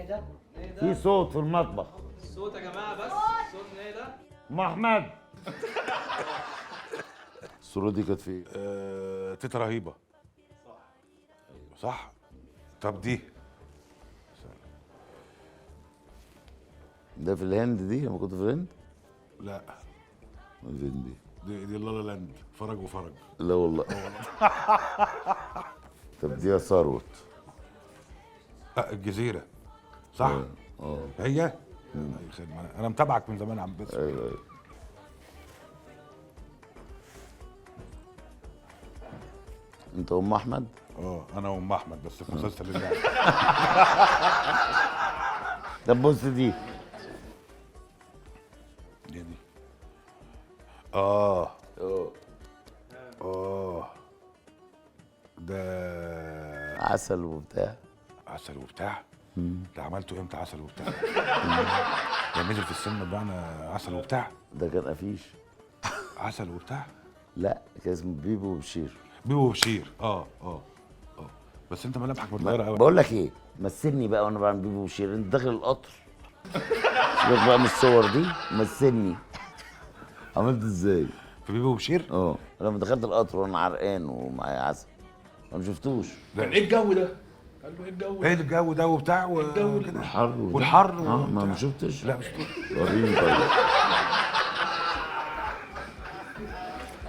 ده؟ في صوت في المطبخ. صوت يا جماعة، بس صوت ايه ده؟ ام احمد. الصورة دي كانت في تيتا رهيبة. صح. طب دي ده في الهند، دي لما كنت في الهند؟ لا. فين دي؟ دي لا لا لاند، فرج وفرج. لا والله. طب دي يا ثروت. الجزيرة. صح؟ هي؟ أي خدمة، أنا متابعك من زمان يا عم باسم. ايوه ايوه. انت ام احمد؟ انا وام احمد بس في مسلسل اللعبة. طب بص دي. دي. ده عسل وبتاع. عسل وبتاع؟ ده عملته امتى عسل وبتاع؟ ده نزل في السينما بمعنى عسل وبتاع؟ ده كان قفيش. عسل وبتاع؟ لا كان اسمه بيبو وبشير. بيبو وبشير. بس انت ملامحك متغيرة قوي. بقول لك ايه، مثلني بقى وانا بعمل بيبو وبشير، انت داخل القطر. سيبك بقى من الصور دي، مثلني. عملت ازاي؟ في بيبو وبشير؟ لما دخلت القطر وانا عرقان ومعايا عسل، انا ما شفتوش. كان ايه الجو ده؟ قال له ايه الجو ده؟ ايه الجو ده وبتاع والحر والحر. ما شفتش؟ لا ما شفتوش. وريني طيب.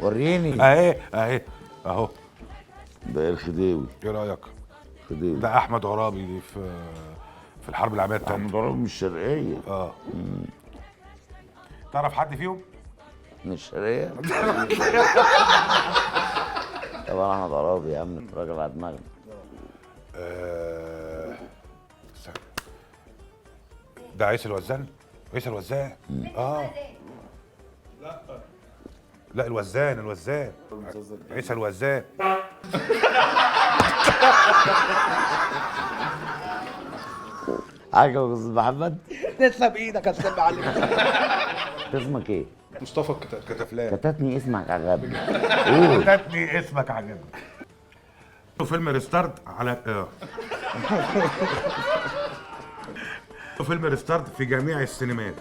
وريني. اهي اهو. ده الخديوي. ايه رايك؟ خديوي ده احمد عرابي، دي في الحرب العالمية الثانية. احمد عرابي من الشرقية. تعرف حد فيهم؟ من الشرقية؟ طبعا احمد عرابي يا عم، راجل على دماغنا. ده عيسى الوزان؟ عيسى الوزان. لا الوزان، الوزان عيسى الوزان. عجبك يا استاذ محمد؟ تسلم ايدك يا استاذ معلم. اسمك ايه؟ مصطفى الكتاب. كتفلان. كتتني اسمك عجبني. قول. كتتني اسمك عجبني. فيلم ريستارت على فيلم ريستارت في جميع السينمات.